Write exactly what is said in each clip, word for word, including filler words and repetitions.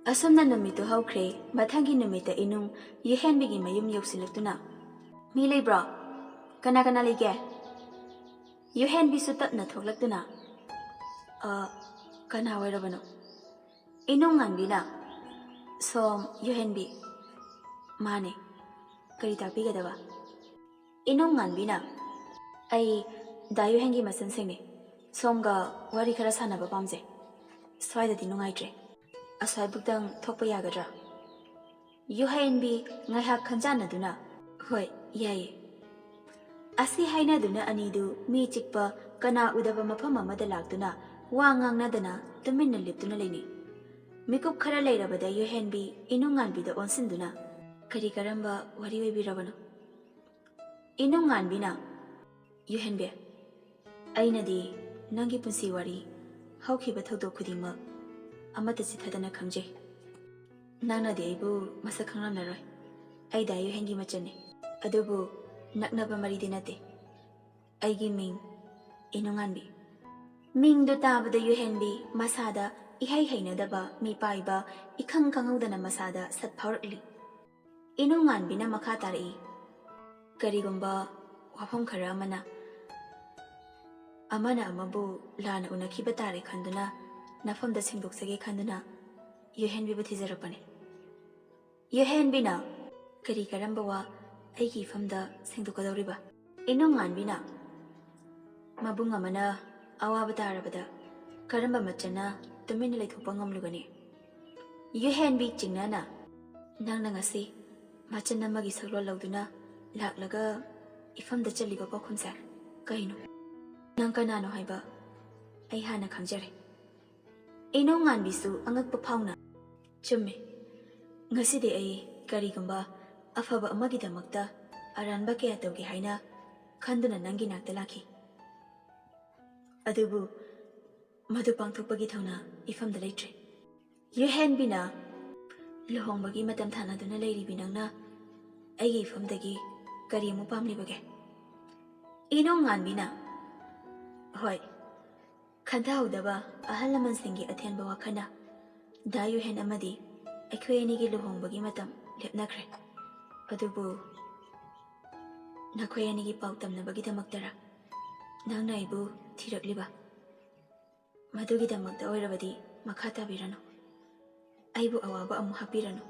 ꯑꯁꯨꯝꯅ ꯅꯨꯃꯤꯠꯇꯨ ꯍꯧꯈ꯭ꯔꯦ꯫ ꯃꯊꯪꯒꯤ ꯅꯨꯃꯤꯠꯇ ꯏꯅꯨꯡ ꯌꯨꯍꯦꯟꯕꯤꯒꯤ ꯃꯌꯨꯝ ꯌꯧꯁꯤꯜꯂꯛꯇꯨꯅ, "ꯃꯤ ꯂꯩꯕ꯭ꯔꯣ? ꯀꯅꯥ ꯀꯅꯥ ꯂꯩꯒꯦ?" ꯌꯨꯍꯦꯟꯕꯤꯁꯨ ꯇꯞꯅ ꯊꯣꯛꯂꯛꯇꯨꯅ, "ꯑ, ꯀꯅꯥ ꯑꯣꯏꯔꯕꯅꯣ?" ꯏꯅꯨꯡ ꯉꯥꯟꯕꯤꯅ, "ꯁꯣꯝ ꯌꯨꯍꯦꯟꯕꯤ?" "ꯃꯥꯅꯦ꯫ ꯀꯔꯤ ꯇꯥꯛꯄꯤꯒꯗꯕ?" ꯏꯅꯨꯡ ꯉꯥꯟꯕꯤꯅ, "ꯑꯩ ꯗꯥ ꯌꯨꯍꯦꯟꯒꯤ ꯃꯆꯟꯁꯤꯡꯅꯤ꯫ ꯁꯣꯝꯒ ꯋꯥꯔꯤ ꯈꯔ ꯁꯥꯟꯅꯕ ꯄꯥꯝꯖꯩ꯫ ꯁ꯭ꯋꯥꯏꯗꯗꯤ ꯅꯨꯡꯉꯥꯏꯇ꯭ꯔꯦ꯫ ꯑꯁ꯭ꯋꯥꯏꯕꯨꯛꯇꯪ ꯊꯣꯛꯄ ꯌꯥꯒꯗ꯭ꯔꯥ?" ꯌꯨꯍꯦꯟꯕꯤ ꯉꯥꯏꯍꯥꯛ ꯈꯟꯖꯥꯟꯅꯗꯨꯅ, "ꯍꯣꯏ, ꯌꯥꯏꯌꯦ꯫" ꯑꯁꯤ ꯍꯥꯏꯅꯗꯨꯅ ꯑꯅꯤꯗꯨ ꯃꯤ ꯆꯤꯛꯄ, ꯀꯅꯥ ꯎꯗꯕ ꯃꯐꯝ ꯑꯃꯗ ꯂꯥꯛꯇꯨꯅ ꯋꯥ ꯉꯥꯡꯅꯗꯅ ꯇꯨꯃꯤꯟꯅ ꯂꯦꯞꯇꯨꯅ ꯂꯩꯅꯩ꯫ ꯃꯤꯀꯨꯞ ꯈꯔ ꯂꯩꯔꯕꯗ ꯌꯨꯍꯦꯟꯕꯤ ꯏꯅꯨꯡꯉꯥꯟꯕꯤꯗ ꯑꯣꯟꯁꯤꯟꯗꯨꯅ, "ꯀꯔꯤ ꯀꯔꯝꯕ ꯋꯥꯔꯤ ꯑꯣꯏꯕꯤꯔꯕꯅꯣ?" ꯏꯅꯨꯡꯉꯥꯟꯕꯤꯅ, "ꯌꯨꯍꯦꯟꯕꯤ, ꯑꯩꯅꯗꯤ ꯅꯪꯒꯤ ꯄꯨꯟꯁꯤ ꯋꯥꯔꯤ, ꯍꯧꯈꯤꯕ ꯊꯧꯗꯣꯛ ꯈꯨꯗꯤꯡꯃꯛ ꯑꯃꯠꯇ ꯆꯤꯊꯗꯅ ꯈꯪꯖꯩ꯫ ꯅꯪꯅꯗꯤ ꯑꯩꯕꯨ ꯃꯁꯛ ꯈꯪꯂꯝꯂꯔꯣꯏ꯫ ꯑꯩ ꯗꯥ ꯌꯨꯍꯦꯟꯒꯤ ꯃꯆꯟꯅꯤ꯫ ꯑꯗꯨꯕꯨ ꯅꯛꯅꯕ ꯃꯔꯤꯗꯤ ꯅꯠꯇꯦ꯫ ꯑꯩꯒꯤ ꯃꯤꯡ ꯏꯅꯨꯡꯉꯥꯟꯕꯤ꯫" ꯃꯤꯡꯗꯨ ꯇꯥꯕꯗ ꯌꯨꯍꯦꯟꯕꯤ ꯃꯁꯥꯗ ꯏꯍꯩ ꯍꯩꯅꯗꯕ, ꯃꯤꯄꯥꯏꯕ, ꯏꯈꯪ ꯈꯪꯍꯧꯗꯅ ꯃꯁꯥꯗ ꯁꯠ ꯐꯥꯎꯔꯛꯂꯤ꯫ ꯏꯅꯨꯡꯉꯥꯟꯕꯤꯅ ꯃꯈꯥ ꯇꯥꯔꯛꯏ, "ꯀꯔꯤꯒꯨꯝꯕ ꯋꯥꯐꯝ ꯈꯔ ꯑꯃꯅ ꯑꯃꯅ ꯑꯃꯕꯨ ꯂꯥꯟꯅ ꯎꯅꯈꯤꯕ ꯇꯥꯔꯦ ꯈꯟꯗꯨꯅ ꯅꯐꯝꯗ ꯁꯦꯡꯗꯣꯛꯆꯒꯦ ꯈꯟꯗꯨꯅ ꯌꯨꯍꯦꯟꯕꯤꯕꯨ ꯊꯤꯖꯔꯛꯄꯅꯤ꯫" ꯌꯨꯍꯦꯟꯕꯤꯅ, "ꯀꯔꯤ ꯀꯔꯝꯕ ꯋꯥ ꯑꯩꯒꯤ ꯏꯐꯝꯗ ꯁꯦꯡꯗꯣꯛꯀꯗꯧꯔꯤꯕ?" ꯏꯅꯨꯡꯉꯥꯟꯕꯤꯅ, "ꯃꯕꯨꯡ ꯑꯃꯅ ꯑꯋꯥꯕ ꯇꯥꯔꯕꯗ ꯀꯔꯝꯕ ꯃꯆꯟꯅ ꯇꯨꯃꯤꯟꯅ ꯂꯩꯊꯣꯛꯄ ꯉꯝꯂꯨꯒꯅꯤ?" ꯌꯨꯍꯦꯟꯕꯤ ꯆꯤꯡꯅꯅ, "ꯅꯪꯅ ꯉꯁꯤ ꯃꯆꯟ ꯑꯃꯒꯤ ꯁꯛꯂꯣꯟ ꯂꯧꯗꯨꯅ ꯂꯥꯛꯂꯒ ꯏꯐꯝꯗ ꯆꯠꯂꯤꯕ ꯄꯥꯎꯈꯨꯝꯁꯦ ꯀꯩꯅꯣ? ꯅꯪ ꯀꯅꯥꯅꯣ ꯍꯥꯏꯕ ꯑꯩ ꯍꯥꯟꯅ ꯈꯪꯖꯔꯦ꯫" ꯏꯅꯨꯡꯉꯥꯟꯕꯤꯁꯨ ꯑꯉꯛꯄ ꯐꯥꯎꯅ, "ꯆꯨꯝꯃꯤ꯫ ꯉꯁꯤꯗꯤ ꯑꯩ ꯀꯔꯤꯒꯨꯝꯕ ꯑꯐꯕ ꯑꯃꯒꯤꯗꯃꯛꯇ ꯑꯔꯥꯟꯕ ꯀꯌꯥ ꯇꯧꯒꯦ ꯍꯥꯏꯅ ꯈꯟꯗꯨꯅ ꯅꯪꯒꯤ ꯅꯥꯛꯇ ꯂꯥꯛꯈꯤ꯫ ꯑꯗꯨꯕꯨ ꯃꯗꯨ ꯄꯥꯡꯊꯣꯛꯄꯒꯤ ꯊꯧꯅꯥ ꯏꯐꯝꯗ ꯂꯩꯇ꯭ꯔꯦ꯫" ꯌꯨꯍꯦꯟꯕꯤꯅ, "ꯂꯨꯍꯣꯡꯕꯒꯤ ꯃꯇꯝ ꯊꯥꯅꯗꯨꯅ ꯂꯩꯔꯤꯕꯤ ꯅꯪꯅ ꯑꯩꯒꯤ ꯏꯐꯝꯗꯒꯤ ꯀꯔꯤ ꯑꯃꯨꯛ ꯄꯥꯝꯂꯤꯕꯒꯦ?" ꯏꯅꯨꯡꯉꯥꯟꯕꯤꯅ, "ꯍꯣꯏ, ꯈꯟꯊꯍꯧꯗꯕ ꯑꯍꯜ ꯂꯃꯟꯁꯤꯡꯒꯤ ꯑꯊꯦꯟꯕ ꯋꯥꯈꯜꯅ ꯗꯥ ꯌꯨꯍꯦꯟ ꯑꯃꯗꯤ ꯑꯩꯈꯣꯏ ꯑꯅꯤꯒꯤ ꯂꯨꯍꯣꯡꯕꯒꯤ ꯃꯇꯝ ꯂꯦꯞꯅꯈ꯭ꯔꯦ꯫ ꯑꯗꯨꯕꯨ ꯅꯈꯣꯏ ꯑꯅꯤꯒꯤ ꯄꯥꯎ ꯇꯝꯅꯕꯒꯤꯗꯃꯛꯇꯔ ꯅꯪꯅ ꯑꯩꯕꯨ ꯊꯤꯔꯛꯂꯤꯕ? ꯃꯗꯨꯒꯤꯗꯃꯛꯇ ꯑꯣꯏꯔꯕꯗꯤ ꯃꯈꯥ ꯇꯥꯕꯤꯔꯅꯨ꯫ ꯑꯩꯕꯨ ꯑꯋꯥꯕ ꯑꯃꯨꯛ ꯍꯥꯞꯄꯤꯔꯅꯨ꯫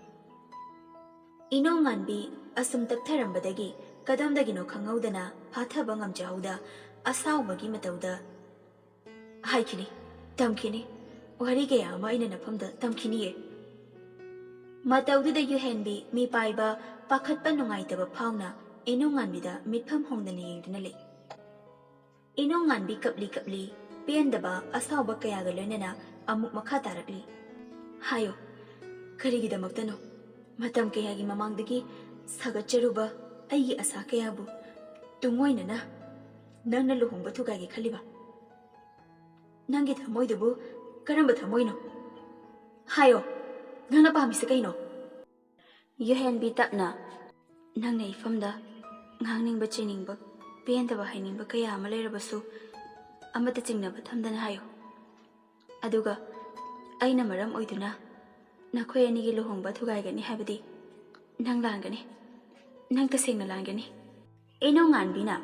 ꯏꯅꯣꯉꯥꯟꯕꯤ ꯑꯁꯨꯝ ꯇꯞꯊꯔꯝꯕꯗꯒꯤ ꯀꯗꯣꯝꯗꯒꯤꯅꯣ ꯈꯪꯍꯧꯗꯅ ꯐꯥꯊꯕ ꯉꯝꯖꯍꯧꯗ ꯑꯁꯥꯎꯕꯒꯤ ꯃꯇꯧꯗ ꯍꯥꯏꯈꯤꯅꯤ, ꯇꯝꯈꯤꯅꯤ, ꯋꯥꯔꯤ ꯀꯌꯥ ꯑꯃ ꯑꯩꯅ ꯅꯐꯝꯗ ꯇꯝꯈꯤꯅꯤꯌꯦ꯫ ꯃꯇꯧꯗꯨꯗ ꯌꯨꯍꯦꯟꯕꯤ ꯃꯤꯄꯥꯏꯕ ꯄꯥꯈꯠꯄ ꯅꯨꯡꯉꯥꯏꯇꯕ ꯐꯥꯎꯅ ꯏꯅꯣꯉꯥꯟꯕꯤꯗ ꯃꯤꯠꯐꯝ ꯍꯣꯡꯗꯅ ꯌꯦꯡꯗꯨꯅ ꯂꯩ꯫ ꯏꯅꯣꯉꯥꯟꯕꯤ ꯀꯞꯂꯤ ꯀꯞꯂꯤ ꯄꯦꯟꯗꯕ ꯑꯁꯥꯎꯕ ꯀꯌꯥꯒ ꯂꯣꯏꯅꯅ ꯑꯃꯨꯛ ꯃꯈꯥ ꯇꯥꯔꯛꯂꯤ꯫ ꯍꯥꯏꯌꯣ, ꯀꯔꯤꯒꯤꯗꯃꯛꯇꯅꯣ ꯃꯇꯝ ꯀꯌꯥꯒꯤ ꯃꯃꯥꯡꯗꯒꯤ ꯁꯥꯒꯠꯆꯔꯨꯕ ꯑꯩꯒꯤ ꯑꯁꯥ ꯀꯌꯥꯕꯨ ꯇꯨꯡꯑꯣꯏꯅꯅ ꯅꯪꯅ ꯂꯨꯍꯣꯡꯕ ꯊꯨꯒꯥꯏꯒꯦ ꯈꯜꯂꯤꯕ? ꯅꯪꯒꯤ ꯊꯃꯣꯏꯗꯨꯕꯨ ꯀꯔꯝꯕ ꯊꯃꯣꯏꯅꯣ? ꯍꯥꯏꯌꯣ, ꯅꯪꯅ ꯄꯥꯝꯃꯤꯁꯦ ꯀꯩꯅꯣ? ꯌꯨꯍꯦꯟꯕꯤ ꯇꯞꯅ, ꯅꯪꯅ ꯏꯐꯝꯗ ꯉꯥꯡꯅꯤꯡꯕ ꯆꯩꯅꯤꯡꯕ ꯄꯦꯟꯗꯕ ꯍꯥꯏꯅꯤꯡꯕ ꯀꯌꯥ ꯑꯃ ꯂꯩꯔꯕꯁꯨ ꯑꯃꯠꯇ ꯆꯤꯡꯅꯕ ꯊꯝꯗꯅ ꯍꯥꯏꯌꯨ꯫ ꯑꯗꯨꯒ ꯑꯩꯅ ꯃꯔꯝ ꯑꯣꯏꯗꯨꯅ ꯅꯈꯣꯏ ꯑꯅꯤꯒꯤ ꯂꯨꯍꯣꯡꯕ ꯊꯨꯒꯥꯏꯒꯅꯤ ꯍꯥꯏꯕꯗꯤ ꯅꯪ ꯂꯥꯟꯒꯅꯤ, ꯅꯪ ꯇꯁꯦꯡꯅ ꯂꯥꯟꯒꯅꯤ꯫ ꯏꯅꯣꯉꯥꯟꯕꯤꯅ,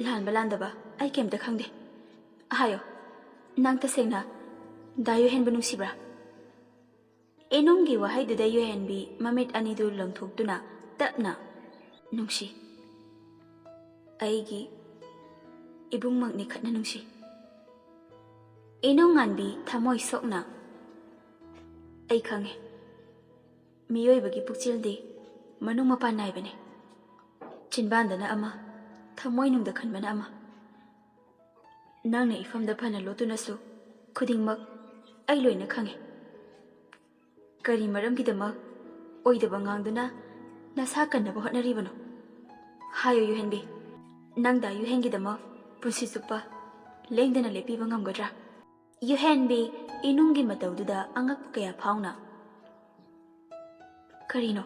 ꯂꯥꯟꯕ ꯂꯥꯟꯗꯕ ꯑꯩ ꯀꯩꯝꯇ ꯈꯪꯗꯦ꯫ ꯍꯥꯏꯌꯣ, ꯅꯪ ꯇꯁꯦꯡꯅ ꯗꯥ ꯌꯨꯍꯦꯟꯕꯨ ꯅꯨꯡꯁꯤꯕ꯭ꯔꯥ? ꯏꯅꯨꯡꯒꯤ ꯋꯥꯍꯩꯗꯨꯗ ꯌꯨꯍꯦꯟꯕꯤ ꯃꯃꯤꯠ ꯑꯅꯤꯗꯨ ꯂꯪꯊꯣꯛꯇꯨꯅ ꯇꯞꯅ, ꯅꯨꯡꯁꯤ꯫ ꯑꯩꯒꯤ ꯏꯕꯨꯡꯃꯛꯅꯤ ꯈꯠꯅ ꯅꯨꯡꯁꯤ꯫ ꯏꯅꯨꯡꯉꯥꯟꯕꯤ ꯊꯃꯣꯏ ꯁꯣꯛꯅ, ꯑꯩ ꯈꯪꯉꯦ꯫ ꯃꯤꯑꯣꯏꯕꯒꯤ ꯄꯨꯛꯆꯦꯜꯗꯤ ꯃꯅꯨꯡ ꯃꯄꯥꯟ ꯅꯥꯏꯕꯅꯤ꯫ ꯆꯤꯟꯕꯥꯟꯗꯅ ꯑꯃ, ꯊꯃꯣꯏꯅꯨꯡꯗ ꯈꯟꯕꯅ ꯑꯃ꯫ ꯅꯪꯅ ꯏꯐꯝꯗ ꯐꯅ ꯂꯣꯠꯇꯨꯅꯁꯨ ꯈꯨꯗꯤꯡꯃꯛ ꯑꯩ ꯂꯣꯏꯅ ꯈꯪꯉꯦ꯫ ꯀꯔꯤ ꯃꯔꯝꯒꯤꯗꯃꯛ ꯑꯣꯏꯗꯕ ꯉꯥꯡꯗꯨꯅ ꯅꯁꯥ ꯀꯟꯅꯕ ꯍꯣꯠꯅꯔꯤꯕꯅꯣ? ꯍꯥꯏꯌꯨ ꯌꯨꯍꯦꯟꯕꯤ, ꯅꯪ ꯗꯥ ꯌꯨꯍꯦꯟꯒꯤꯗꯃꯛ ꯄꯨꯟꯁꯤ ꯆꯨꯞꯄ ꯂꯦꯡꯗꯅ ꯂꯦꯞꯄꯤꯕ ꯉꯝꯒꯗ꯭ꯔꯥ? ꯌꯨꯍꯦꯟꯕꯤ ꯏꯅꯨꯡꯒꯤ ꯃꯇꯧꯗꯨꯗ ꯑꯉꯛꯄ ꯀꯌꯥ ꯐꯥꯎꯅ, ꯀꯔꯤꯅꯣ?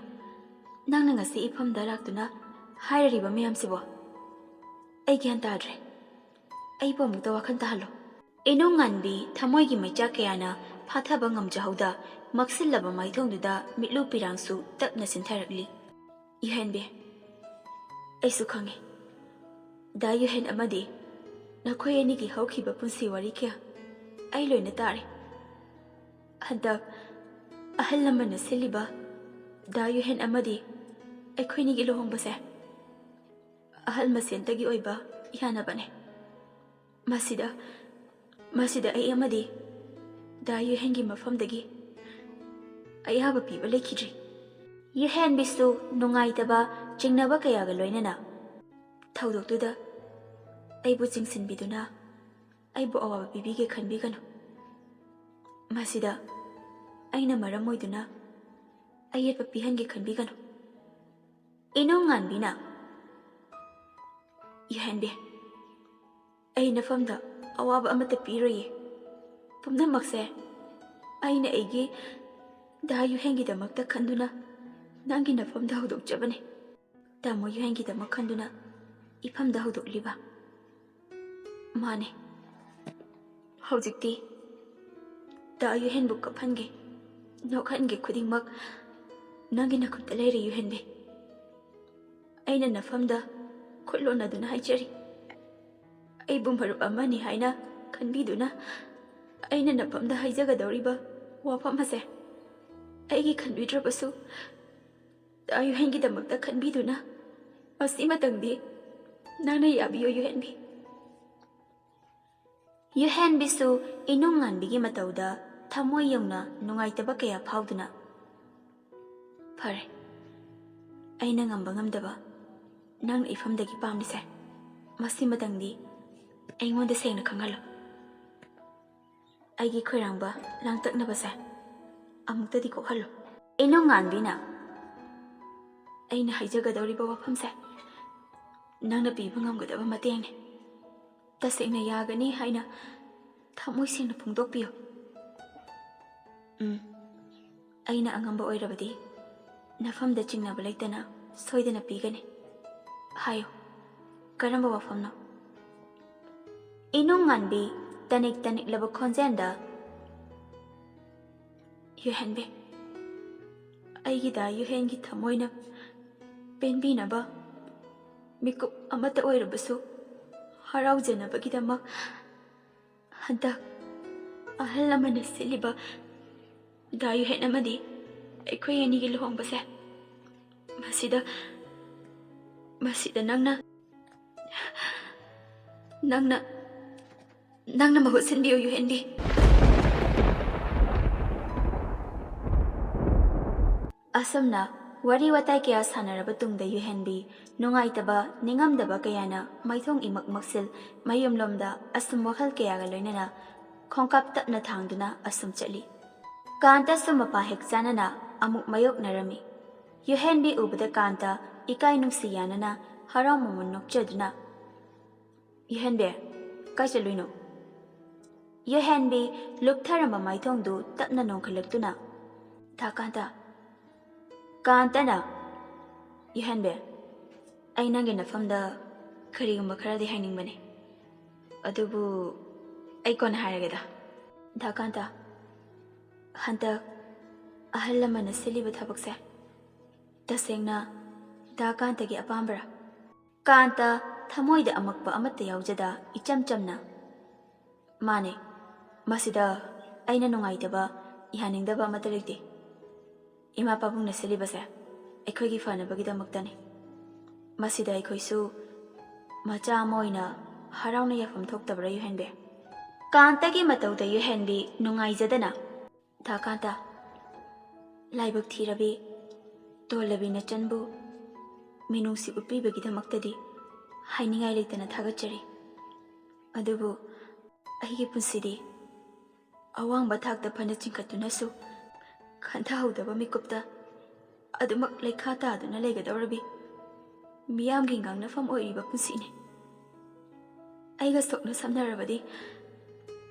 ꯅꯪꯅ ꯉꯁꯤ ꯏꯐꯝꯗ ꯂꯥꯛꯇꯨꯅ ꯍꯥꯏꯔꯤꯕ ꯃꯌꯥꯝꯁꯤꯕꯣ? ꯑꯩ ꯒ꯭ꯌꯥꯟ ꯇꯥꯗ꯭ꯔꯦ꯫ ꯑꯩꯕꯨ ꯑꯃꯨꯛꯇ ꯋꯥꯈꯜ ꯇꯥꯍꯜꯂꯣ꯫ ꯏꯅꯨꯡꯉꯥꯟꯕꯤ ꯊꯃꯣꯏꯒꯤ ꯃꯩꯆꯥꯛ ꯀꯌꯥꯅ ꯐꯥꯊꯕ ꯉꯝꯖꯍꯧꯗ ꯃꯛꯁꯤꯜꯂꯕ ꯃꯥꯏꯊꯣꯡꯗꯨꯗ ꯃꯤꯠꯂꯨ ꯄꯤꯔꯥꯡꯁꯨ ꯇꯞꯅ ꯁꯤꯟꯊꯔꯛꯂꯤ꯫ ꯌꯨꯍꯦꯟꯕꯤ, ꯑꯩꯁꯨ ꯈꯪꯏ꯫ ꯗꯥ ꯌꯨꯍꯦꯟ ꯑꯃꯗꯤ ꯅꯈꯣꯏ ꯑꯅꯤꯒꯤ ꯍꯧꯈꯤꯕ ꯄꯨꯟꯁꯤ ꯋꯥꯔꯤ ꯀꯌꯥ ꯑꯩ ꯂꯣꯏꯅ ꯇꯥꯔꯦ꯫ ꯍꯟꯗꯛ ꯑꯍꯜ ꯂꯃꯟꯅ ꯁꯤꯜꯂꯤꯕ ꯗꯥ ꯌꯨꯍꯦꯟ ꯑꯃꯗꯤ ꯑꯩꯈꯣꯏꯅꯤꯒꯤ ꯂꯨꯍꯣꯡꯕꯁꯦ ꯑꯍꯜ ꯃꯁꯦꯟꯇꯒꯤ ꯑꯣꯏꯕ ꯌꯥꯅꯕꯅꯦ꯫ ꯃꯁꯤꯗ, ꯃꯁꯤꯗ ꯑꯩ ꯑꯃꯗꯤ ꯗꯥ ꯌꯨꯍꯦꯟꯒꯤ ꯃꯐꯝꯗꯒꯤ ꯑꯌꯥꯕ ꯄꯤꯕ ꯂꯩꯈꯤꯗ꯭ꯔꯤ꯫ ꯌꯨꯍꯦꯟꯕꯤꯁꯨ ꯅꯨꯡꯉꯥꯏꯇꯕ, ꯆꯤꯡꯅꯕ ꯀꯌꯥꯒ ꯂꯣꯏꯅꯅ ꯊꯧꯗꯣꯛꯇꯨꯗ ꯑꯩꯕꯨ ꯆꯤꯡꯁꯤꯟꯕꯤꯗꯨꯅ ꯑꯩꯕꯨ ꯑꯋꯥꯕ ꯄꯤꯕꯤꯒꯦ ꯈꯟꯕꯤꯒꯅꯨ꯫ ꯃꯁꯤꯗ ꯑꯩꯅ ꯃꯔꯝ ꯑꯣꯏꯗꯨꯅ ꯑꯌꯦꯠꯄ ꯄꯤꯍꯟꯒꯦ ꯈꯟꯕꯤꯒꯅꯨ꯫ ꯏꯅꯨꯡꯉꯥꯟꯕꯤꯅ, ꯌꯨꯍꯦꯟꯕꯤ, ꯑꯩ ꯅꯐꯝꯗ ꯑꯋꯥꯕ ꯑꯃꯠꯇ ꯄꯤꯔꯣꯏꯌꯦ꯫ ꯄꯨꯝꯅꯃꯛꯁꯦ ꯑꯩꯅ ꯑꯩꯒꯤ ꯗꯥ ꯌꯨꯍꯦꯟꯒꯤꯗꯃꯛꯇ ꯈꯟꯗꯨꯅ ꯅꯪꯒꯤ ꯅꯐꯝꯗ ꯍꯧꯗꯣꯛꯆꯕꯅꯤ꯫ ꯇꯥꯃꯣ ꯌꯨꯍꯦꯟꯒꯤꯗꯃꯛ ꯈꯟꯗꯨꯅ ꯏꯐꯝꯗ ꯍꯧꯗꯣꯛꯂꯤꯕ꯫ ꯃꯥꯅꯦ꯫ ꯍꯧꯖꯤꯛꯇꯤ ꯗꯥ ꯌꯨꯍꯦꯟꯕꯨ ꯀꯞꯍꯟꯒꯦ, ꯅꯣꯛꯍꯟꯒꯦ ꯈꯨꯗꯤꯡꯃꯛ ꯅꯪꯒꯤ ꯅꯈꯨꯠꯇ ꯂꯩꯔꯦ, ꯌꯨꯍꯦꯟꯕꯤ꯫ ꯑꯩꯅ ꯅꯐꯝꯗ ꯈꯨꯠ ꯂꯣꯟꯅꯗꯨꯅ ꯍꯥꯏꯖꯔꯤ꯫ ꯑꯩꯕꯨ ꯃꯔꯨꯞ ꯑꯃꯅꯤ ꯍꯥꯏꯅ ꯈꯟꯕꯤꯗꯨꯅ ꯑꯩꯅ ꯅꯐꯝꯗ ꯍꯥꯏꯖꯒꯗꯧꯔꯤꯕ ꯋꯥꯐꯝ ꯑꯁꯦ ꯑꯩꯒꯤ ꯈꯟꯕꯤꯗ꯭ꯔꯕꯁꯨ ꯗꯥ ꯌꯨꯍꯦꯟꯒꯤꯗꯃꯛꯇ ꯈꯟꯕꯤꯗꯨꯅ ꯃꯁꯤꯃꯇꯪꯗꯤ ꯅꯪꯅ ꯌꯥꯕꯤꯌꯨ, ꯌꯨꯍꯦꯟꯕꯤ꯫ ꯌꯨꯍꯦꯟꯕꯤꯁꯨ ꯏꯅꯨꯡꯉꯥꯟꯕꯤꯒꯤ ꯃꯇꯧꯗ ꯊꯃꯣꯏ ꯌꯧꯅ ꯅꯨꯡꯉꯥꯏꯇꯕ ꯀꯌꯥ ꯐꯥꯎꯗꯨꯅ, "ꯐꯔꯦ, ꯑꯩꯅ ꯉꯝꯕ ꯉꯝꯗꯕ ꯅꯪꯅ ꯏꯐꯝꯗꯒꯤ ꯄꯥꯝꯂꯤꯁꯦ, ꯃꯁꯤꯃꯇꯪꯗꯤ ꯑꯩꯉꯣꯟꯗ ꯁꯦꯡꯅ ꯈꯪꯍꯜꯂꯨ꯫ ꯑꯩꯒꯤ ꯈꯣꯏꯔꯥꯡꯕ ꯂꯥꯡꯇꯛꯅꯕꯁꯦ ꯑꯃꯨꯛꯇꯗꯤ ꯀꯣꯛꯍꯜꯂꯨ꯫" ꯏꯅꯨꯡꯉꯥꯟꯕꯤꯅ, "ꯑꯩꯅ ꯍꯥꯏꯖꯒꯗꯧꯔꯤꯕ ꯋꯥꯐꯝꯁꯦ ꯅꯪꯅ ꯄꯤꯕ ꯉꯝꯒꯗꯕ ꯃꯇꯦꯡꯅꯤ꯫ ꯇꯁꯦꯡꯅ ꯌꯥꯒꯅꯤ ꯍꯥꯏꯅ ꯊꯃꯣꯏ ꯁꯦꯡꯅ ꯐꯣꯡꯗꯣꯛꯄꯤꯌꯨ꯫" "ꯎꯝ, ꯑꯩꯅ ꯑꯉꯝꯕ ꯑꯣꯏꯔꯕꯗꯤ ꯅꯐꯝꯗ ꯆꯤꯡꯅꯕ ꯂꯩꯇꯅ ꯁꯣꯏꯗꯅ ꯄꯤꯒꯅꯤ꯫ ꯍꯥꯏꯌꯨ, ꯀꯔꯝꯕ ꯋꯥꯐꯝꯅꯣ?" ꯏꯅꯨꯡꯉꯥꯟꯕꯤ ꯇꯅꯤꯛ ꯇꯅꯤꯛꯂꯕ ꯈꯣꯟꯖꯦꯜꯗ, "ꯌꯨꯍꯦꯟꯕꯤ, ꯑꯩꯒꯤꯗ ꯌꯨꯍꯦꯟꯒꯤ ꯊꯃꯣꯏꯅ ꯄꯦꯟꯕꯤꯅꯕ ꯃꯤꯀꯨꯞ ꯑꯃꯠꯇ ꯑꯣꯏꯔꯕꯁꯨ ꯍꯔꯥꯎꯖꯅꯕꯒꯤꯗꯃꯛ ꯍꯟꯗꯛ ꯑꯍꯜ ꯂꯃꯟꯅ ꯁꯤꯜꯂꯤꯕ ꯗꯥ ꯌꯨꯍꯦꯟ ꯑꯃꯗꯤ ꯑꯩꯈꯣꯏ ꯑꯅꯤꯒꯤ ꯂꯨꯍꯣꯡꯕꯁꯦ, ꯃꯁꯤꯗ, ꯃꯁꯤꯗ ꯅꯪꯅ, ꯅꯪꯅ, ꯅꯪꯅ ꯃꯍꯨꯠ ꯁꯤꯟꯕꯤꯌꯨ, ꯌꯨꯍꯦꯟꯕꯤ꯫" ꯑꯁꯨꯝꯅ ꯋꯥꯔꯤ ꯋꯥꯇꯥꯏ ꯀꯌꯥ ꯁꯥꯟꯅꯔꯕ ꯇꯨꯡꯗ ꯌꯨꯍꯦꯟꯕꯤ ꯅꯨꯡꯉꯥꯏꯇꯕ, ꯅꯤꯡꯉꯝꯗꯕ ꯀꯌꯥꯅ ꯃꯥꯏꯊꯣꯡ ꯏꯃꯛ ꯃꯛꯁꯤꯜ, ꯃꯌꯨꯝꯂꯣꯝꯗ ꯑꯁꯨꯝ ꯋꯥꯈꯜ ꯀꯌꯥꯒ ꯂꯣꯏꯅꯅ ꯈꯣꯡꯀꯥꯞ ꯇꯞꯅ ꯊꯥꯡꯗꯨꯅ ꯑꯁꯨꯝ ꯆꯠꯂꯤ꯫ ꯀꯥꯟꯇꯁꯨ ꯃꯄꯥ ꯍꯦꯛ ꯆꯥꯟꯅꯅ ꯑꯃꯨꯛ ꯃꯥꯌꯣꯛꯅꯔꯝꯃꯤ꯫ ꯌꯨꯍꯦꯟꯕꯤ ꯎꯕꯗ ꯀꯥꯟꯇ ꯏꯀꯥꯏ ꯅꯨꯡꯁꯤ ꯌꯥꯅꯅ ꯍꯔꯥꯎ ꯃꯃꯣꯟ ꯅꯣꯛꯆꯗꯨꯅ, "ꯌꯨꯍꯦꯟꯕꯤ, ꯀꯥꯏ ꯆꯠꯂꯨꯏꯅꯣ?" ꯌꯨꯍꯦꯟꯕꯤ ꯂꯨꯞꯊꯔꯝꯕ ꯃꯥꯏꯊꯣꯡꯗꯨ ꯇꯞꯅ ꯅꯣꯡꯈꯠꯂꯛꯇꯨꯅ, "ꯗꯥ ꯀꯥꯟꯇ꯫" ꯀꯥꯟꯇꯅ, "ꯌꯨꯍꯦꯟꯕꯤ, ꯑꯩ ꯅꯪꯒꯤ ꯅꯐꯝꯗ ꯀꯔꯤꯒꯨꯝꯕ ꯈꯔꯗꯤ ꯍꯥꯏꯅꯤꯡꯕꯅꯤ, ꯑꯗꯨꯕꯨ ꯑꯩ ꯀꯣꯟꯅ ꯍꯥꯏꯔꯒꯦꯗ꯫ ꯗꯥ ꯀꯥꯟꯇ, ꯍꯟꯗꯛ ꯑꯍꯜ ꯂꯃꯟꯅ ꯁꯤꯜꯂꯤꯕ ꯊꯕꯛꯁꯦ ꯇꯁꯦꯡꯅ ꯗꯥ ꯀꯥꯟꯇꯒꯤ ꯑꯄꯥꯝꯕꯔꯥ?" ꯀꯥꯟꯇ ꯊꯃꯣꯏꯗ ꯑꯃꯛꯄ ꯑꯃꯠꯇ ꯌꯥꯎꯖꯗ ꯏꯆꯝ ꯆꯝꯅ, "ꯃꯥꯅꯦ, ꯃꯁꯤꯗ ꯑꯩꯅ ꯅꯨꯡꯉꯥꯏꯇꯕ, ꯌꯥꯅꯤꯡꯗꯕ ꯑꯃꯠꯇ ꯂꯩꯇꯦ꯫ ꯏꯃꯥ ꯄꯥꯕꯨꯡꯅ ꯁꯤꯜꯂꯤꯕꯁꯦ ꯑꯩꯈꯣꯏꯒꯤ ꯐꯅꯕꯒꯤꯗꯃꯛꯇꯅꯤ꯫ ꯃꯁꯤꯗ ꯑꯩꯈꯣꯏꯁꯨ ꯃꯆꯥ ꯑꯃ ꯑꯣꯏꯅ ꯍꯔꯥꯎꯅ ꯌꯥꯐꯝ ꯊꯣꯛꯇꯕ꯭ꯔꯥ, ꯌꯨꯍꯦꯟꯕꯤ?" ꯀꯥꯟꯇꯒꯤ ꯃꯇꯧꯗ ꯌꯨꯍꯦꯟꯕꯤ ꯅꯨꯡꯉꯥꯏꯖꯗꯅ, "ꯗꯥ ꯀꯥꯟꯇ, ꯂꯥꯏꯕꯛ ꯊꯤꯔꯕꯤ ꯇꯣꯜꯂꯕꯤ ꯅꯆꯟꯕꯨ ꯃꯤꯅꯨꯡꯁꯤ ꯎꯠꯄꯤꯕꯒꯤꯗꯃꯛꯇꯗꯤ ꯍꯥꯏꯅꯤꯡꯉꯥꯏ ꯂꯩꯇꯅ ꯊꯥꯒꯠꯆꯔꯤ꯫ ꯑꯗꯨꯕꯨ ꯑꯩꯒꯤ ꯄꯨꯟꯁꯤꯗꯤ ꯑꯋꯥꯡꯕ ꯊꯥꯛꯇ ꯐꯅ ꯆꯤꯡꯈꯠꯇꯨꯅꯁꯨ ꯈꯟꯊꯍꯧꯗꯕ ꯃꯤꯀꯨꯞꯇ ꯑꯗꯨꯃꯛ ꯂꯩꯈꯥ ꯇꯥꯗꯨꯅ ꯂꯩꯒꯗꯧꯔꯕꯤ ꯃꯤꯌꯥꯝꯒꯤ ꯉꯥꯡꯅꯐꯝ ꯑꯣꯏꯔꯤꯕ ꯄꯨꯟꯁꯤꯅꯤ꯫ ꯑꯩꯒ ꯁꯣꯛꯅ ꯁꯝꯅꯔꯕꯗꯤ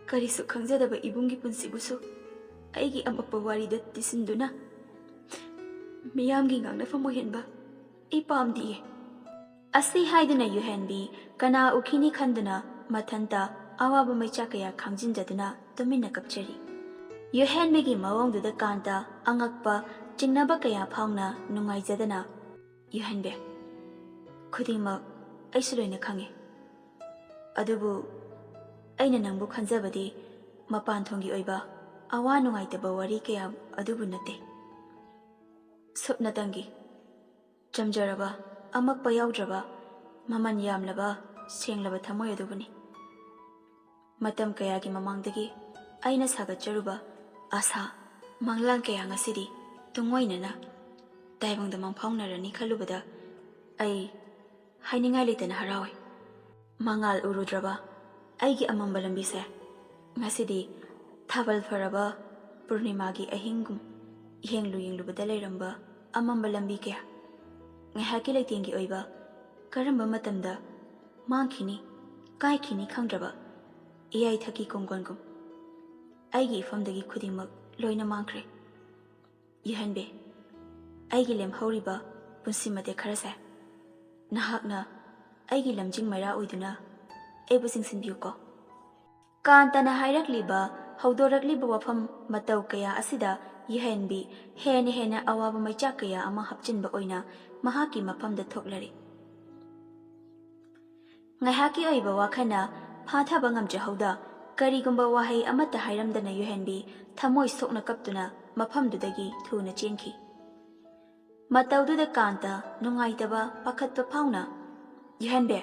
ꯀꯔꯤꯁꯨ ꯈꯪꯖꯗꯕ ꯏꯕꯨꯡꯒꯤ ꯄꯨꯟꯁꯤꯕꯨꯁꯨ ꯑꯩꯒꯤ ꯑꯃꯛꯄ ꯋꯥꯔꯤꯗ ꯇꯤꯁꯤꯟꯗꯨꯅ ꯃꯤꯌꯥꯝꯒꯤ ꯉꯥꯡꯅꯐꯝ ꯑꯣꯏꯍꯟꯕ ꯑꯩ ꯄꯥꯝꯗꯤꯌꯦ꯫" ꯑꯁꯤ ꯍꯥꯏꯗꯨꯅ ꯌꯨꯍꯦꯟꯕꯤ ꯀꯅꯥ ꯎꯈꯤꯅꯤ ꯈꯟꯗꯨꯅ ꯃꯊꯟꯇ ꯑꯋꯥꯕ ꯃꯩꯆꯥꯛ ꯀꯌꯥ ꯈꯥꯡꯖꯤꯟꯖꯗꯨꯅ ꯇꯨꯃꯤꯟꯅ ꯀꯞꯆꯔꯤ꯫ ꯌꯨꯍꯦꯟꯕꯤꯒꯤ ꯃꯑꯣꯡꯗꯨꯗ ꯀꯥꯟꯇ ꯑꯉꯛꯄ, ꯆꯤꯡꯅꯕ ꯀꯌꯥ ꯐꯥꯎꯅ ꯅꯨꯡꯉꯥꯏꯖꯗꯅ, "ꯌꯨꯍꯦꯟꯕꯤ, ꯈꯨꯗꯤꯡꯃꯛ ꯑꯩꯁꯨ ꯂꯣꯏꯅ ꯈꯪꯉꯤ꯫ ꯑꯗꯨꯕꯨ ꯑꯩꯅ ꯅꯪꯕꯨ ꯈꯟꯖꯕꯗꯤ ꯃꯄꯥꯟ ꯊꯣꯡꯒꯤ ꯑꯣꯏꯕ ꯑꯋꯥ ꯅꯨꯡꯉꯥꯏꯇꯕ ꯋꯥꯔꯤ ꯀꯌꯥ ꯑꯗꯨꯕꯨ ꯅꯠꯇꯦ꯫ ꯁꯨꯞꯅꯇꯪꯒꯤ ꯆꯝꯖꯔꯕ, ꯑꯃꯛꯄ ꯌꯥꯎꯗ꯭ꯔꯕ, ꯃꯃꯜ ꯌꯥꯝꯂꯕ, ꯁꯦꯡꯂꯕ ꯊꯃꯣꯏ ꯑꯗꯨꯕꯨꯅꯤ꯫ ꯃꯇꯝ ꯀꯌꯥꯒꯤ ꯃꯃꯥꯡꯗꯒꯤ ꯑꯩꯅ ꯁꯥꯒꯠꯆꯔꯨꯕ ꯑꯥꯁꯥ, ꯃꯪꯂꯥꯟ ꯀꯌꯥ ꯉꯁꯤꯗꯤ ꯇꯨꯡꯑꯣꯏꯅꯅ ꯇꯥꯏꯕꯪꯗ ꯃꯪꯐꯥꯎꯅꯔꯅꯤ ꯈꯜꯂꯨꯕꯗ ꯑꯩ ꯍꯥꯏꯅꯤꯡꯉꯥꯏ ꯂꯩꯇꯅ ꯍꯔꯥꯎꯏ꯫ ꯃꯉꯥꯜ ꯎꯔꯨꯗ꯭ꯔꯕ ꯑꯩꯒꯤ ꯑꯃꯝꯕ ꯂꯝꯕꯤꯁꯦ ꯉꯁꯤꯗꯤ ꯊꯥꯕꯜ ꯐꯔꯕ ꯄꯨꯔꯅꯤꯃꯥꯒꯤ ꯑꯍꯤꯡꯒꯨꯝ ꯌꯦꯡꯂꯨ ꯌꯦꯡꯂꯨꯕꯗ ꯂꯩꯔꯝꯕ ꯑꯃꯝꯕ ꯂꯝꯕꯤ ꯀꯌꯥ ꯉꯥꯏꯍꯥꯛꯀꯤ ꯂꯩꯇꯦꯡꯒꯤ ꯑꯣꯏꯕ ꯀꯔꯝꯕ ꯃꯇꯝꯗ ꯃꯥꯡꯈꯤꯅꯤ, ꯀꯥꯏꯈꯤꯅꯤ ꯈꯪꯗ꯭ꯔꯕ ꯏꯌꯥꯏꯊꯛꯀꯤ ꯀꯣꯡꯒꯣꯟꯒꯨꯝ ꯑꯩꯒꯤ ꯏꯐꯝꯗꯒꯤ ꯈꯨꯗꯤꯡꯃꯛ ꯂꯣꯏꯅ ꯃꯥꯡꯈ꯭ꯔꯦ꯫ ꯌꯨꯍꯦꯟꯕꯤ, ꯑꯩꯒꯤ ꯂꯦꯝꯍꯧꯔꯤꯕ ꯄꯨꯟꯁꯤ ꯃꯇꯦꯛ ꯈꯔꯁꯦ ꯅꯍꯥꯛꯅ ꯑꯩꯒꯤ ꯂꯝꯖꯤꯡ ꯃꯩꯔꯥ ꯑꯣꯏꯗꯨꯅ ꯑꯩꯕꯨ ꯆꯤꯡꯁꯤꯟꯕꯤꯌꯨꯀꯣ꯫" ꯀꯥꯟꯇꯅ ꯍꯥꯏꯔꯛꯂꯤꯕ, ꯍꯧꯗꯣꯔꯛꯂꯤꯕ ꯋꯥꯐꯝ ꯃꯇꯧ ꯀꯌꯥ ꯑꯁꯤꯗ ꯌꯨꯍꯦꯟꯕꯤ ꯍꯦꯟꯅ ꯍꯦꯟꯅ ꯑꯋꯥꯕ ꯃꯩꯆꯥꯛ ꯀꯌꯥ ꯑꯃ ꯍꯥꯞꯆꯤꯟꯕ ꯑꯣꯏꯅ ꯃꯍꯥꯛꯀꯤ ꯃꯐꯝꯗ ꯊꯣꯛꯂꯔꯦ꯫ ꯉꯥꯏꯍꯥꯛꯀꯤ ꯑꯣꯏꯕ ꯋꯥꯈꯜꯅ ꯐꯥꯊꯕ ꯉꯝꯖꯍꯧꯗ, ꯀꯔꯤꯒꯨꯝꯕ ꯋꯥꯍꯩ ꯑꯃꯠꯇ ꯍꯥꯏꯔꯝꯗꯅ ꯌꯨꯍꯦꯟꯕꯤ ꯊꯃꯣꯏ ꯁꯣꯛꯅ ꯀꯞꯇꯨꯅ ꯃꯐꯝꯗꯨꯗꯒꯤ ꯊꯨꯅ ꯆꯦꯟꯈꯤ꯫ ꯃꯇꯧꯗꯨꯗ ꯀꯥꯟꯇ ꯅꯨꯡꯉꯥꯏꯇꯕ, ꯄꯥꯈꯠꯄ ꯐꯥꯎꯅ, "ꯌꯨꯍꯦꯟꯕꯤ!"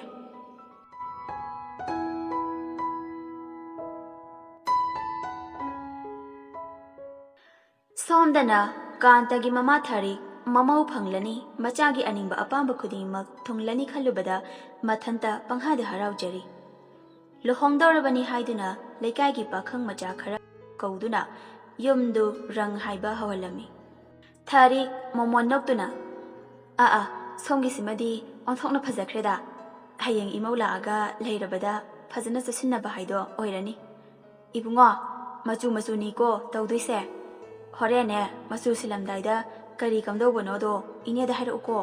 ꯁꯣꯝꯗꯅ ꯀꯥꯟꯇꯒꯤ ꯃꯃꯥ ꯊꯥꯔꯤꯛ ꯃꯃꯧ ꯐꯪꯂꯅꯤ, ꯃꯆꯥꯒꯤ ꯑꯅꯤꯡꯕ ꯑꯄꯥꯝꯕ ꯈꯨꯗꯤꯡꯃꯛ ꯊꯨꯡꯂꯅꯤ ꯈꯜꯂꯨꯕꯗ ꯃꯊꯟꯇ ꯄꯪꯍꯥꯗ ꯍꯔꯥꯎꯖꯔꯤ꯫ ꯂꯨꯍꯣꯡꯗꯧꯔꯕꯅꯤ ꯍꯥꯏꯗꯨꯅ ꯂꯩꯀꯥꯏꯒꯤ ꯄꯥꯈꯪ ꯃꯆꯥ ꯈꯔ ꯀꯧꯗꯨꯅ ꯌꯨꯝꯗꯨ ꯔꯪ ꯍꯥꯏꯕ ꯍꯧꯍꯜꯂꯝꯃꯤ꯫ ꯊꯥꯔꯤꯛ ꯃꯣꯃꯣꯟ ꯅꯣꯛꯇꯨꯅ, "ꯑꯥ ꯑꯥ, ꯁꯣꯝꯒꯤꯁꯤꯃꯗꯤ ꯑꯣꯟꯊꯣꯛꯅ ꯐꯖꯈ꯭ꯔꯦꯗ꯫ ꯍꯌꯦꯡ ꯏꯃꯧ ꯂꯥꯛꯑꯒ ꯂꯩꯔꯕꯗ ꯐꯖꯅ ꯆꯨꯁꯤꯟꯅꯕ ꯍꯥꯏꯗꯣ ꯑꯣꯏꯔꯅꯤ꯫ ꯏꯕꯨꯡꯉꯣ, ꯃꯆꯨ ꯃꯆꯨꯅꯤꯀꯣ ꯇꯧꯗꯣꯏꯁꯦ꯫ ꯍꯣꯔꯦꯟꯅꯦ, ꯃꯆꯨ ꯁꯤꯜꯂꯝꯗꯥꯏꯗ ꯀꯔꯤ ꯀꯝꯗꯧꯕꯅꯣꯗꯣ ꯏꯅꯦꯗ ꯍꯥꯏꯔꯛꯎꯀꯣ꯫"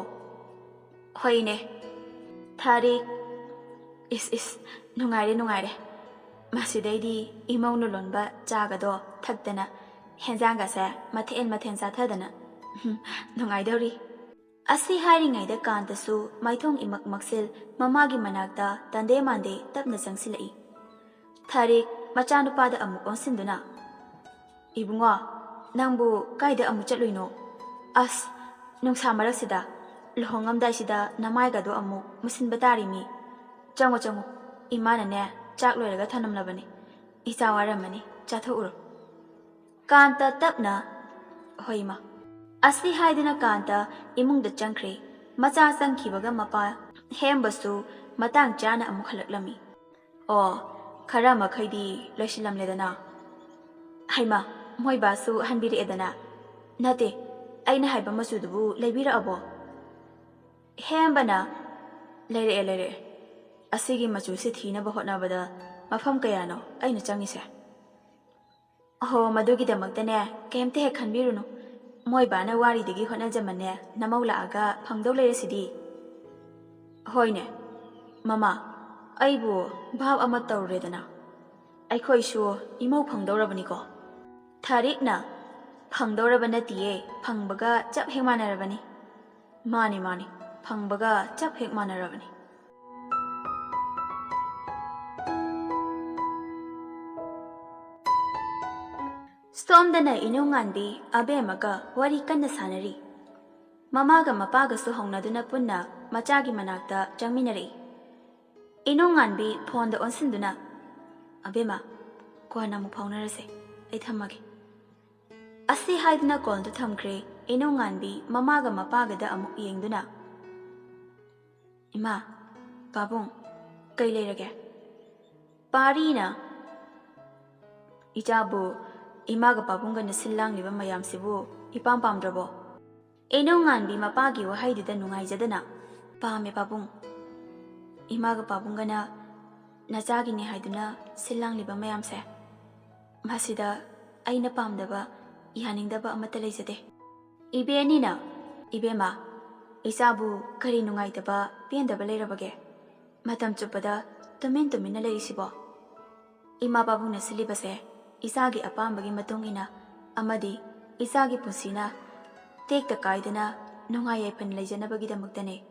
"ꯍꯣꯏ, ꯏꯅꯦ꯫" ꯊꯥꯔꯤꯛ, "ꯏꯁ, ꯏꯁ, ꯅꯨꯡꯉꯥꯏꯔꯦ, ꯅꯨꯡꯉꯥꯏꯔꯦ꯫ ꯃꯁꯤꯗꯩꯗꯤ ꯏꯃꯧꯅ ꯂꯣꯟꯕ ꯆꯥꯒꯗꯣ ꯊꯛꯇꯅ, ꯍꯦꯟꯖꯥꯡꯒꯁꯦ ꯃꯊꯦꯜ ꯃꯊꯦꯜ ꯆꯥꯊꯗꯅ ꯅꯨꯡꯉꯥꯏꯗꯧꯔꯤ꯫ ꯑꯁꯤ ꯍꯥꯏꯔꯤꯉꯩꯗ ꯀꯥꯟꯇꯁꯨ ꯃꯥꯏꯊꯣꯡ ꯏꯃꯛ ꯃꯛꯁꯤꯜ ꯃꯃꯥꯒꯤ ꯃꯅꯥꯛꯇ ꯇꯟꯗꯦ ꯃꯥꯟꯗꯦ ꯇꯞꯅ ꯆꯪꯁꯤꯜꯂꯛꯏ꯫ ꯊꯥꯔꯤꯛ ꯃꯆꯥꯅꯨꯄꯥꯗ ꯑꯃꯨꯛ ꯑꯣꯟꯁꯤꯟꯗꯨꯅ, "ꯏꯕꯨꯡꯉꯣ, ꯅꯪꯕꯨ ꯀꯥꯏꯗ ꯑꯃꯨꯛ ꯆꯠꯂꯨꯏꯅꯣ? ꯑꯁ, ꯅꯨꯡꯁꯥ ꯃꯔꯛꯁꯤꯗ, ꯂꯨꯍꯣꯡꯉꯝꯗꯥꯏꯁꯤꯗ ꯅꯃꯥꯏꯒꯗꯣ ꯑꯃꯨꯛ ꯃꯨꯁꯤꯟꯕ ꯇꯥꯔꯤ ꯃꯤ꯫ ꯆꯪꯉꯣ, ꯆꯪꯉꯣ, ꯏꯃꯥꯅꯅꯦ ꯆꯥꯛ ꯂꯣꯏꯔꯒ ꯊꯅꯝꯂꯕꯅꯤ꯫ ꯏꯆꯥ ꯋꯥꯔꯝꯃꯅꯤ, ꯆꯥꯊꯣꯛꯎꯔꯣ꯫" ꯀꯥꯟꯇ ꯇꯞꯅ, "ꯍꯣꯏ, ꯏꯃꯥ꯫" ꯑꯁꯤ ꯍꯥꯏꯗꯨꯅ ꯀꯥꯟꯇ ꯏꯃꯨꯡꯗ ꯆꯪꯈ꯭ꯔꯦ꯫ ꯃꯆꯥ ꯆꯪꯈꯤꯕꯒ ꯃꯄꯥ ꯍꯦꯝꯕꯁꯨ ꯃꯇꯥꯡ ꯆꯥꯅ ꯑꯃꯨꯛ ꯍꯜꯂꯛꯂꯝꯃꯤ꯫ "ꯑꯣ, ꯈꯔ ꯃꯈꯩꯗꯤ ꯂꯣꯏꯁꯤꯜꯂꯝꯂꯦꯗꯅ?" "ꯍꯩꯃꯥ, ꯃꯣꯏ ꯕꯥꯁꯨ ꯍꯟꯕꯤꯔꯛꯑꯦꯗꯅ?" "ꯅꯠꯇꯦ, ꯑꯩꯅ ꯍꯥꯏꯕ ꯃꯆꯨꯗꯨꯕꯨ ꯂꯩꯕꯤꯔꯛꯑꯕꯣ?" ꯍꯦꯝꯕꯅ, "ꯂꯩꯔꯛꯑꯦ, ꯂꯩꯔꯛꯑꯦ꯫ ꯑꯁꯤꯒꯤ ꯃꯆꯨꯁꯤ ꯊꯤꯅꯕ ꯍꯣꯠꯅꯕꯗ ꯃꯐꯝ ꯀꯌꯥꯅꯣ ꯑꯩꯅ ꯆꯪꯉꯤꯁꯦ?" "ꯑꯍꯣ, ꯃꯗꯨꯒꯤꯗꯃꯛꯇꯅꯦ ꯀꯩꯝꯇ ꯍꯦꯛ ꯈꯟꯕꯤꯔꯨꯅꯨ꯫ ꯃꯣꯏ ꯕꯥꯅ ꯋꯥꯔꯤꯗꯒꯤ ꯍꯣꯠꯅꯖꯃꯟꯅꯦ ꯅꯃꯧ ꯂꯥꯛꯑꯒ ꯐꯪꯗꯧ ꯂꯩꯔꯁꯤꯗꯤ꯫" "ꯍꯣꯏꯅꯦ, ꯃꯃꯥ, ꯑꯩꯕꯨ ꯚꯥꯞ ꯑꯃ ꯇꯧꯔꯨꯔꯦꯗꯅ꯫ ꯑꯩꯈꯣꯏꯁꯨ ꯏꯃꯧ ꯐꯪꯗꯧꯔꯕꯅꯤꯀꯣ?" ꯊꯥꯔꯤꯛꯅ, "ꯐꯪꯗꯧꯔꯕ ꯅꯠꯇꯤꯌꯦ, ꯐꯪꯕꯒ ꯆꯞ ꯍꯦꯛ ꯃꯥꯟꯅꯔꯕꯅꯤ꯫" "ꯃꯥꯅꯤ, ꯃꯥꯅꯤ, ꯐꯪꯕꯒ ꯆꯞ ꯍꯦꯛ ꯃꯥꯟꯅꯔꯕꯅꯤ꯫" ꯁꯣꯝꯗꯅ ꯏꯅꯨꯡꯉꯥꯟꯕꯤ ꯑꯕꯦꯝꯃꯒ ꯋꯥꯔꯤ ꯀꯟꯅ ꯁꯥꯟꯅꯔꯤ꯫ ꯃꯃꯥꯒ ꯃꯄꯥꯒꯁꯨ ꯍꯧꯅꯗꯨꯅ ꯄꯨꯟꯅ ꯃꯆꯥꯒꯤ ꯃꯅꯥꯛꯇ ꯆꯪꯃꯤꯟꯅꯔꯛꯏ꯫ ꯏꯅꯨꯡꯉꯥꯟꯕꯤ ꯐꯣꯟꯗ ꯑꯣꯟꯁꯤꯟꯗꯨꯅ, "ꯑꯕꯦꯝꯃ, ꯀꯣꯟꯅ ꯑꯃꯨꯛ ꯐꯥꯎꯅꯔꯁꯦ, ꯑꯩ ꯊꯝꯃꯒꯦ꯫" ꯑꯁꯤ ꯍꯥꯏꯗꯨꯅ ꯀꯣꯜꯗꯨ ꯊꯝꯈ꯭ꯔꯦ꯫ ꯏꯅꯨꯡꯉꯥꯟꯕꯤ ꯃꯃꯥꯒ ꯃꯄꯥꯒꯗ ꯑꯃꯨꯛ ꯌꯦꯡꯗꯨꯅ, "ꯏꯃꯥ, ꯄꯥꯕꯨꯡ, ꯀꯩ ꯂꯩꯔꯒꯦ?" ꯄꯥꯔꯤꯅ, "ꯏꯆꯥꯕꯨ ꯏꯃꯥꯒ ꯄꯥꯕꯨꯡꯒꯅ ꯁꯤꯜ ꯂꯥꯡꯂꯤꯕ ꯃꯌꯥꯝꯁꯤꯕꯨ ꯏꯄꯥꯝ ꯄꯥꯝꯗ꯭ꯔꯕꯣ?" ꯏꯅꯨꯡꯉꯥꯟꯕꯤ ꯃꯄꯥꯒꯤ ꯋꯥꯍꯩꯗꯨꯗ ꯅꯨꯡꯉꯥꯏꯖꯗꯅ, "ꯄꯥꯝꯃꯦ ꯄꯥꯕꯨꯡ꯫ ꯏꯃꯥꯒ ꯄꯥꯕꯨꯡꯒꯅ ꯅꯆꯥꯒꯤꯅꯦ ꯍꯥꯏꯗꯨꯅ ꯁꯤꯜ ꯂꯥꯡꯂꯤꯕ ꯃꯌꯥꯝꯁꯦ, ꯃꯁꯤꯗ ꯑꯩꯅ ꯄꯥꯝꯗꯕ, ꯌꯥꯅꯤꯡꯗꯕ ꯑꯃꯠꯇ ꯂꯩꯖꯗꯦ꯫" ꯏꯕꯦꯟꯅꯤꯅ, "ꯏꯕꯦꯝꯃ, ꯏꯆꯥꯕꯨ ꯀꯔꯤ ꯅꯨꯡꯉꯥꯏꯇꯕ, ꯄꯦꯟꯗꯕ ꯂꯩꯔꯕꯒꯦ? ꯃꯇꯝ ꯆꯨꯞꯄꯗ ꯇꯨꯃꯤꯟ ꯇꯨꯃꯤꯟꯅ ꯂꯩꯔꯤꯁꯤꯕꯣ?" ꯏꯃꯥ ꯄꯥꯕꯨꯡꯅ ꯁꯤꯜꯂꯤꯕꯁꯦ ꯏꯆꯥꯒꯤ ꯑꯄꯥꯝꯕꯒꯤ ꯃꯇꯨꯡ ꯏꯟꯅ ꯑꯃꯗꯤ ꯏꯆꯥꯒꯤ ꯄꯨꯟꯁꯤꯅ ꯇꯦꯛꯇ ꯀꯥꯏꯗꯅ ꯅꯨꯡꯉꯥꯏ ꯌꯥꯏꯐꯅ ꯂꯩꯖꯅꯕꯒꯤꯗꯃꯛꯇꯅꯦ꯫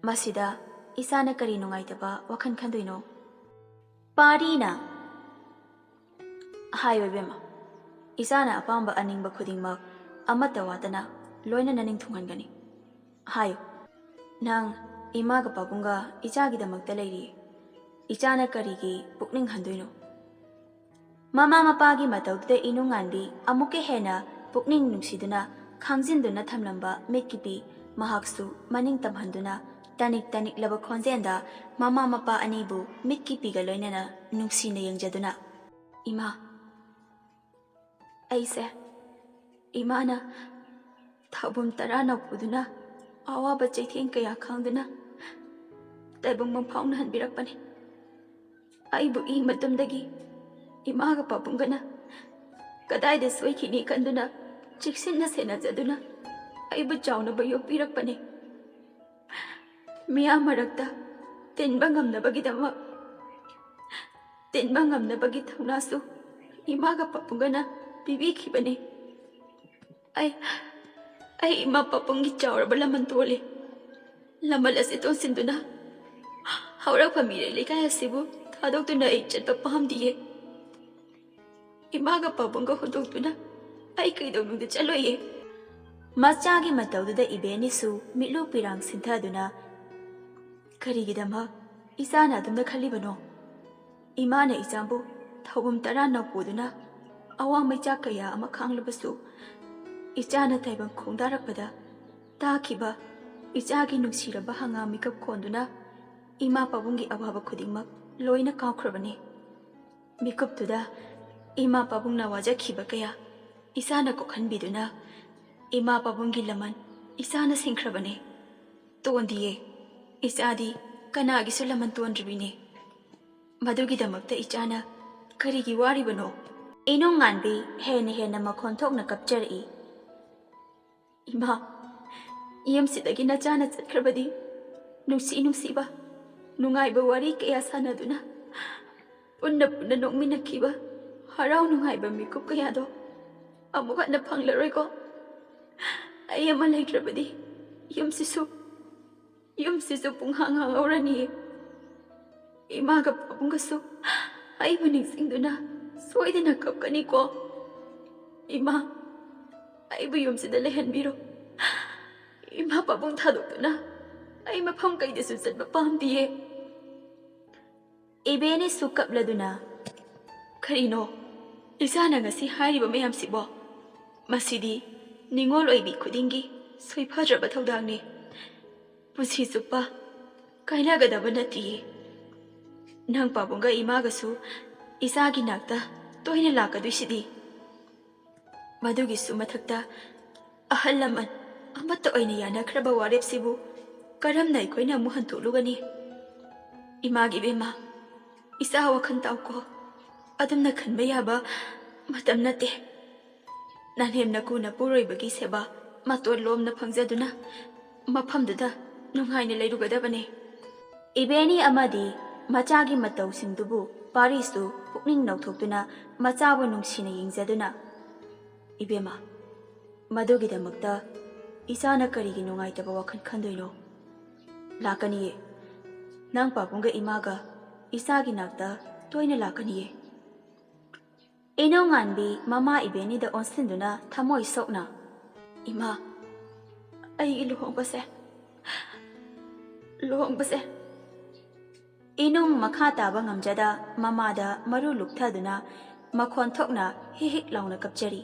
ꯃꯁꯤꯗ ꯏꯆꯥꯅ ꯀꯔꯤ ꯅꯨꯡꯉꯥꯏꯇꯕ ꯋꯥꯈꯜ ꯈꯟꯗꯣꯏꯅꯣ? ꯄꯥꯔꯤꯅ, "ꯍꯥꯏꯌꯣ ꯏꯕꯦꯝꯃ, ꯏꯆꯥꯅ ꯑꯄꯥꯝꯕ ꯑꯅꯤꯡꯕ ꯈꯨꯗꯤꯡꯃꯛ ꯑꯃꯠꯇ ꯋꯥꯠꯇꯅ ꯂꯣꯏꯅ ꯅꯅꯤꯡ ꯊꯨꯡꯍꯟꯒꯅꯤ꯫ ꯍꯥꯏꯌꯨ, ꯅꯪ ꯏꯃꯥꯒ ꯄꯥꯕꯨꯡꯒ ꯏꯆꯥꯒꯤꯗꯃꯛꯇ ꯂꯩꯔꯤ꯫ ꯏꯆꯥꯅ ꯀꯔꯤꯒꯤ ꯄꯨꯛꯅꯤꯡ ꯍꯟꯗꯣꯏꯅꯣ?" ꯃꯃꯥ ꯃꯄꯥꯒꯤ ꯃꯇꯧꯗꯨꯗ ꯏꯅꯨꯡꯉꯥꯟꯕꯤ ꯑꯃꯨꯛꯀ ꯍꯦꯟꯅ ꯄꯨꯛꯅꯤꯡ ꯅꯨꯡꯁꯤꯗꯨꯅ ꯈꯥꯡꯖꯤꯟꯗꯨꯅ ꯊꯝꯂꯝꯕ ꯃꯤꯠꯀꯤꯄꯤ ꯃꯍꯥꯛꯁꯨ ꯃꯅꯤꯡ ꯇꯝꯍꯟꯗꯨꯅ ꯇꯅꯤꯛ ꯇꯅꯤꯛꯂꯕ ꯈꯣꯟꯖꯦꯜꯗ ꯃꯃꯥ ꯃꯄꯥ ꯑꯅꯤꯕꯨ ꯃꯤꯠꯀꯤꯄꯤꯒ ꯂꯣꯏꯅꯅ ꯅꯨꯡꯁꯤꯅ ꯌꯦꯡꯖꯗꯨꯅ, "ꯏꯃꯥ, ꯑꯩꯁꯦ ꯏꯃꯥꯅ ꯊꯧꯕꯨꯝ ꯇꯔꯥ ꯅꯧꯄꯨꯗꯨꯅ ꯑꯋꯥꯕ ꯆꯩꯊꯦꯡ ꯀꯌꯥ ꯈꯥꯡꯗꯨꯅ ꯇꯥꯏꯕꯪ ꯃꯪꯐꯥꯎꯅꯍꯟꯕꯤꯔꯛꯄꯅꯤ꯫ ꯑꯩꯕꯨ ꯏ ꯃꯇꯝꯗꯒꯤ ꯏꯃꯥꯒ ꯄꯥꯕꯨꯡꯒꯅ ꯀꯗꯥꯏꯗ ꯁꯣꯏꯈꯤꯅꯤ ꯈꯟꯗꯨꯅ ꯆꯦꯛꯁꯤꯟꯅ ꯁꯦꯟꯅꯖꯗꯨꯅ ꯑꯩꯕꯨ ꯆꯥꯎꯅꯕ ꯌꯣꯛꯄꯤꯔꯛꯄꯅꯤ꯫ ꯃꯤꯌꯥꯝ ꯃꯔꯛꯇ ꯇꯤꯟꯕ ꯉꯝꯅꯕꯒꯤꯗꯃꯛ, ꯇꯤꯟꯕ ꯉꯝꯅꯕꯒꯤ ꯊꯧꯅꯥꯁꯨ ꯏꯃꯥꯒ ꯄꯥꯕꯨꯡꯒꯅ ꯄꯤꯕꯤꯈꯤꯕꯅꯤ꯫ ꯑꯩ, ꯑꯩ ꯏꯃꯥ ꯄꯥꯕꯨꯡꯒꯤ ꯆꯥꯎꯔꯕ ꯂꯃꯟ ꯇꯣꯜꯂꯤ꯫ ꯂꯃꯟ ꯑꯁꯤ ꯇꯣꯟꯁꯤꯟꯗꯨꯅ ꯍꯧꯔꯛꯐꯝ ꯃꯤꯔꯩ ꯂꯩꯀꯥꯏ ꯑꯁꯤꯕꯨ ꯊꯥꯗꯣꯛꯇꯨꯅ ꯑꯩ ꯆꯠꯄ ꯄꯥꯝꯗꯤꯌꯦ꯫ ꯏꯃꯥꯒ ꯄꯥꯕꯨꯡꯒ ꯍꯨꯟꯗꯣꯛꯇꯨꯅ ꯑꯩ ꯀꯩꯗꯧꯅꯨꯡꯗ ꯆꯠꯂꯣꯏꯌꯦ꯫" ꯃꯆꯥꯒꯤ ꯃꯇꯧꯗꯨꯗ ꯏꯕꯦꯟꯅꯤꯁꯨ ꯃꯤꯠꯂꯨ ꯄꯤꯔꯥꯡ ꯁꯤꯟꯊꯗꯨꯅ, "ꯀꯔꯤꯒꯤꯗꯃꯛ ꯏꯆꯥꯅ ꯑꯗꯨꯝꯅ ꯈꯜꯂꯤꯕꯅꯣ? ꯏꯃꯥꯅ ꯏꯆꯥꯕꯨ ꯊꯧꯕꯨꯝ ꯇꯔꯥ ꯅꯧꯄꯨꯗꯨꯅ ꯑꯋꯥ ꯃꯩꯆꯥꯛ ꯀꯌꯥ ꯑꯃ ꯈꯥꯡꯂꯕꯁꯨ, ꯏꯆꯥꯅ ꯇꯥꯏꯕꯪ ꯈꯣꯡꯗꯥꯔꯛꯄꯗ ꯇꯥꯈꯤꯕ ꯏꯆꯥꯒꯤ ꯅꯨꯡꯁꯤꯔꯕ ꯍꯪꯒꯥꯝ ꯃꯤꯀꯞ ꯈꯣꯟꯗꯨꯅ ꯏꯃꯥ ꯄꯥꯕꯨꯡꯒꯤ ꯑꯋꯥꯕ ꯈꯨꯗꯤꯡꯃꯛ ꯂꯣꯏꯅ ꯀꯥꯎꯈ꯭ꯔꯕꯅꯤ꯫ ꯃꯤꯀꯨꯞꯇꯨꯗ ꯏꯃꯥ ꯄꯥꯕꯨꯡꯅ ꯋꯥꯖꯈꯤꯕ ꯀꯌꯥ ꯏꯆꯥꯅ ꯀꯣꯛꯍꯟꯕꯤꯗꯨꯅ ꯏꯃꯥ ꯄꯥꯕꯨꯡꯒꯤ ꯂꯃꯟ ꯏꯆꯥꯅ ꯁꯤꯡꯈ꯭ꯔꯕꯅꯤ꯫ ꯇꯣꯟꯗꯤꯌꯦ, ꯏꯆꯥꯗꯤ ꯀꯅꯥꯒꯤꯁꯨ ꯂꯃꯟ ꯇꯣꯟꯗ꯭ꯔꯤꯕꯤꯅꯤ꯫ ꯃꯗꯨꯒꯤꯗꯃꯛꯇ ꯏꯆꯥꯅ ꯀꯔꯤꯒꯤ ꯋꯥꯔꯤꯕꯅꯣ?" ꯏꯅꯨꯡꯉꯥꯟꯕꯤ ꯍꯦꯟꯅ ꯍꯦꯟꯅ ꯃꯈꯣꯟ ꯊꯣꯛꯅ ꯀꯞꯆꯔꯛꯏ꯫ "ꯏꯃꯥ, ꯌꯨꯝꯁꯤꯗꯒꯤ ꯅꯆꯥꯅ ꯆꯠꯈ꯭ꯔꯕꯗꯤ ꯅꯨꯡꯁꯤ ꯅꯨꯡꯁꯤꯕ, ꯅꯨꯡꯉꯥꯏꯕ ꯋꯥꯔꯤ ꯀꯌꯥ ꯁꯥꯟꯅꯗꯨꯅ ꯄꯨꯟꯅ ꯄꯨꯟꯅ ꯅꯣꯛꯃꯤꯟꯅꯈꯤꯕ ꯍꯔꯥꯎ ꯅꯨꯡꯉꯥꯏꯕ ꯃꯤꯀꯨꯞ ꯀꯌꯥꯗꯣ ꯑꯃꯨꯛ ꯍꯟꯅ ꯐꯪꯂꯔꯣꯏꯀꯣ꯫ ꯑꯩ ꯑꯃ ꯂꯩꯇ꯭ꯔꯕꯗꯤ ꯌꯨꯝꯁꯤꯁꯨ, ꯌꯨꯝꯁꯤꯁꯨ ꯄꯨꯡꯍꯥꯡ ꯍꯥꯡꯍꯧꯔꯅꯤꯌꯦ꯫ ꯏꯃꯥꯒ ꯄꯥꯕꯨꯡꯒꯁꯨ ꯑꯩꯕꯨ ꯅꯤꯡꯁꯤꯡꯗꯨꯅ ꯁꯣꯏꯗꯅ ꯀꯞꯀꯅꯤꯀꯣ꯫ ꯏꯃꯥ, ꯑꯩꯕꯨ ꯌꯨꯝꯁꯤꯗ ꯂꯩꯍꯟꯕꯤꯔꯣ꯫ ꯏꯃꯥ ꯄꯥꯕꯨꯡ ꯊꯥꯗꯣꯛꯇꯨꯅ ꯑꯩ ꯃꯐꯝ ꯀꯩꯗꯁꯨ ꯆꯠꯄ ꯄꯥꯝꯗꯤꯌꯦ꯫ ꯏꯕꯦꯅꯤꯁꯨ ꯀꯞꯂꯗꯨꯅ, "ꯀꯔꯤꯅꯣ ꯏꯆꯥꯅ ꯉꯁꯤ ꯍꯥꯏꯔꯤꯕ ꯃꯌꯥꯝꯁꯤꯕꯣ? ꯃꯁꯤꯗꯤ ꯅꯤꯉꯣꯜ ꯑꯣꯏꯕꯤ ꯈꯨꯗꯤꯡꯒꯤ ꯁꯣꯏꯐꯗ꯭ꯔꯕ ꯊꯧꯗꯥꯡꯅꯤ꯫ ꯄꯨꯟꯁꯤ ꯆꯨꯞꯄ ꯀꯥꯏꯅꯒꯗꯕ ꯅꯠꯇꯤꯌꯦ꯫ ꯅꯪ ꯄꯥꯕꯨꯡꯒ ꯏꯃꯥꯒꯁꯨ ꯏꯆꯥꯒꯤ ꯅꯥꯛꯇ ꯇꯣꯏꯅ ꯂꯥꯛꯀꯗꯣꯏꯁꯤꯗꯤ꯫ ꯃꯗꯨꯒꯤꯁꯨ ꯃꯊꯛꯇ ꯑꯍꯜ ꯂꯃꯟ ꯑꯃꯠꯇ ꯑꯣꯏꯅ ꯌꯥꯅꯈ꯭ꯔꯕ ꯋꯥꯔꯦꯞꯁꯤꯕꯨ ꯀꯔꯝꯅ ꯑꯩꯈꯣꯏꯅ ꯑꯃꯨꯛ ꯍꯟꯗꯣꯛꯂꯨꯒꯅꯤ? ꯏꯃꯥꯒꯤ ꯏꯕꯦꯝꯃ, ꯏꯆꯥ ꯋꯥꯈꯜ ꯇꯥꯎꯀꯣ꯫ ꯑꯗꯨꯝꯅ ꯈꯟꯕ ꯌꯥꯕ ꯃꯇꯝ ꯅꯠꯇꯦ꯫ ꯅꯅꯦꯝ ꯅꯀꯨ ꯅꯄꯨꯔꯣꯏꯕꯒꯤ ꯁꯦꯕꯥ ꯃꯇꯣꯟ ꯂꯣꯝꯅ ꯐꯪꯖꯗꯨꯅ ꯃꯐꯝꯗꯨꯗ ꯅꯨꯡꯉꯥꯏꯅ ꯂꯩꯔꯨꯒꯗꯕꯅꯤ꯫" ꯏꯕꯦꯅꯤ ꯑꯃꯗꯤ ꯃꯆꯥꯒꯤ ꯃꯇꯧꯁꯤꯡꯗꯨꯕꯨ ꯄꯥꯔꯤꯁꯨ ꯄꯨꯛꯅꯤꯡ ꯅꯧꯊꯣꯛꯇꯨꯅ ꯃꯆꯥꯕꯨ ꯅꯨꯡꯁꯤꯅ ꯌꯦꯡꯖꯗꯨꯅ, "ꯏꯕꯦꯝꯃ, ꯃꯗꯨꯒꯤꯗꯃꯛꯇ ꯏꯆꯥꯅ ꯀꯔꯤꯒꯤ ꯅꯨꯡꯉꯥꯏꯇꯕ ꯋꯥꯈꯜ ꯈꯟꯗꯣꯏꯅꯣ? ꯂꯥꯛꯀꯅꯤꯌꯦ꯫ ꯅꯪ ꯄꯥꯕꯨꯡꯒ ꯏꯃꯥꯒ ꯏꯆꯥꯒꯤ ꯅꯥꯛꯇ ꯇꯣꯏꯅ ꯂꯥꯛꯀꯅꯤꯌꯦ꯫" ꯏꯅꯧꯉꯥꯟꯕꯤ ꯃꯃꯥ ꯏꯕꯦꯅꯤꯗ ꯑꯣꯟꯁꯤꯟꯗꯨꯅ ꯊꯃꯣꯏ ꯁꯣꯛꯅ, "ꯏꯃꯥ, ꯑꯩꯒꯤ ꯂꯨꯍꯣꯡꯕꯁꯦ, ꯂꯨꯍꯣꯡꯕꯁꯦ꯫" ꯏꯅꯨꯡ ꯃꯈꯥ ꯇꯥꯕ ꯉꯝꯖꯗ ꯃꯃꯥꯗ ꯃꯔꯨ ꯂꯨꯞꯊꯗꯨꯅ ꯃꯈꯣꯟ ꯊꯣꯛꯅ ꯍꯤꯛ ꯍꯤꯛ ꯂꯥꯎꯅ ꯀꯞꯆꯔꯤ꯫